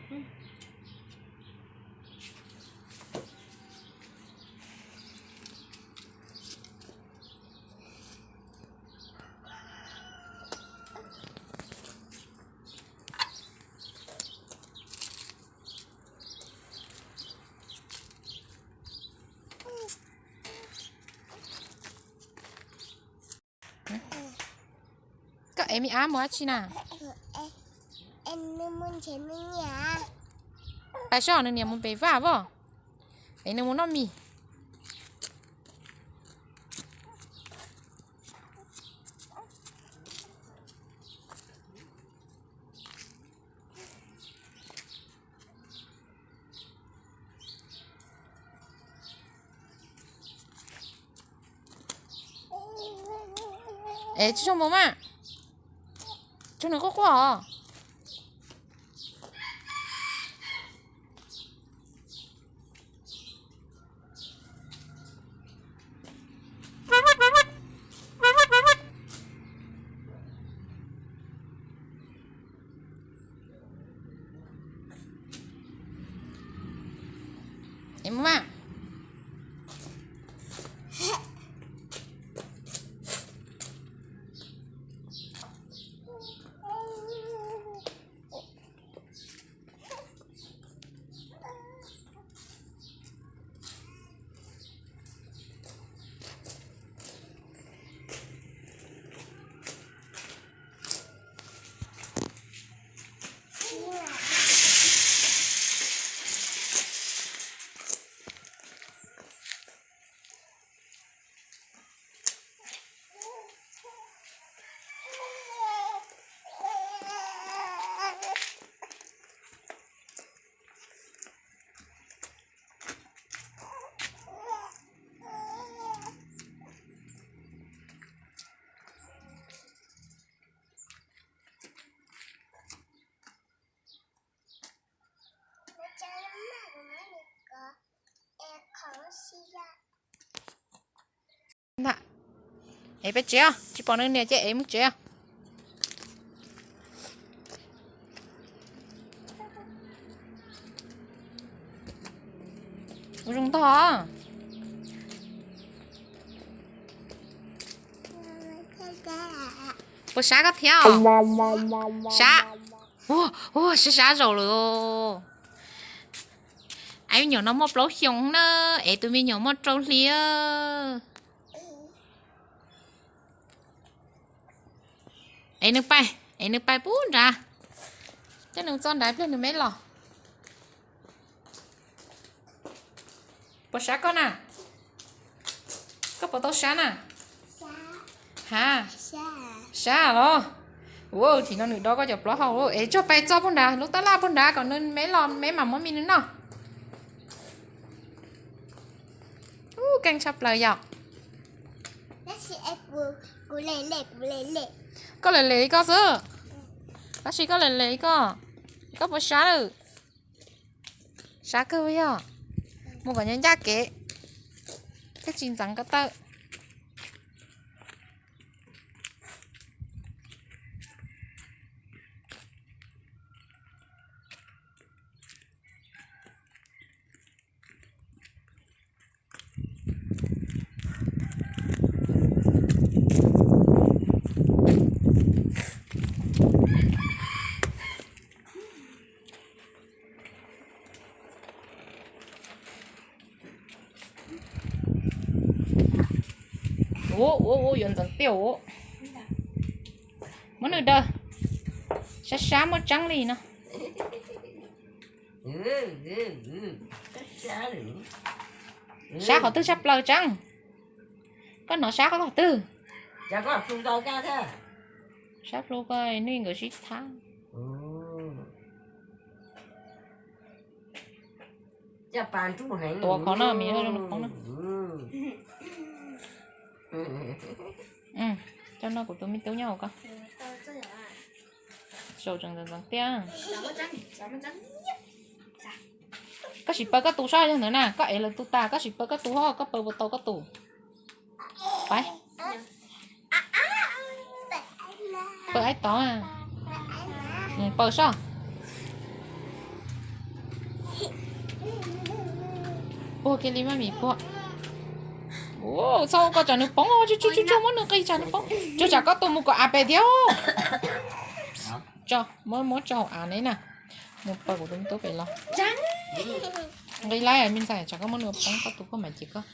Koj ev me ab mus dab tsi na? Pais saib nws niam mus pem vaj as, es nws mus noj mis. Es tsis tshua mus mas, tsuas nws quaj quaj os. Ev peb tsev, tsis pom nws niam ces ev mus tsev. Ua zoo ntog. Puas sab koj thiab? Sab. Ua, sab sab zaum lawm. Ais me nyuam no muaj plaub xyoos na, es tus me nyuam muaj rau hli. Es nws pais, es nws pais pub nrad. Coj nws txog nrad pliag nws me los. Puas sab koj na? Koj puas tau sab na? Ha, sab los. Ua, thaum no nws dob koj cov plaub hau lawm es tso pais txog puag nrad lub tab laj puag nrad kom nws me los me mam muab mis nws noj. Ub, keej tshaj plaws yom. Koj lem lem koj xwb. Tab sis koj lem lem koj, koj puas sab lawm? Sab kawg yog. Mus kom nyob ncaj kev, thiaj tsis ntxeev ko taw. Ua ua ua, yuav ntxeev tiaj ua. Muab nws daws, sab sab muaj tseeb li no. Sab qhov twg tshaj plaws tseeb? Koj hnov sab qhov twg? Sab plhu ko nej nkawd sib thab. Tua qhov no, mis zoo poob na. Coj noj kuv tus me tub nyob hauv ko. Saum tseem ntxeev ntxeev tiaj. Koj sim paws koj tus sab yog ntawd na, koj ev lawv tus tas, koj sim paws koj tus hos, koj paws puas tau koj tus. Paws aib tod, paws sab. Puag kiag li maj mis puag. Txhob ua koj tsam nws poob, tsuag tsuag muab nws nqis tsam nws poob, tsuag tsam koj tus mus kom av pem thiab. Tso, muab muab tso hauv av ne na. Mus paws kuv tus me tub pem los. Nqis lawm me ntxhais, tsam koj muab nws poob koj tus koj mam cev koj.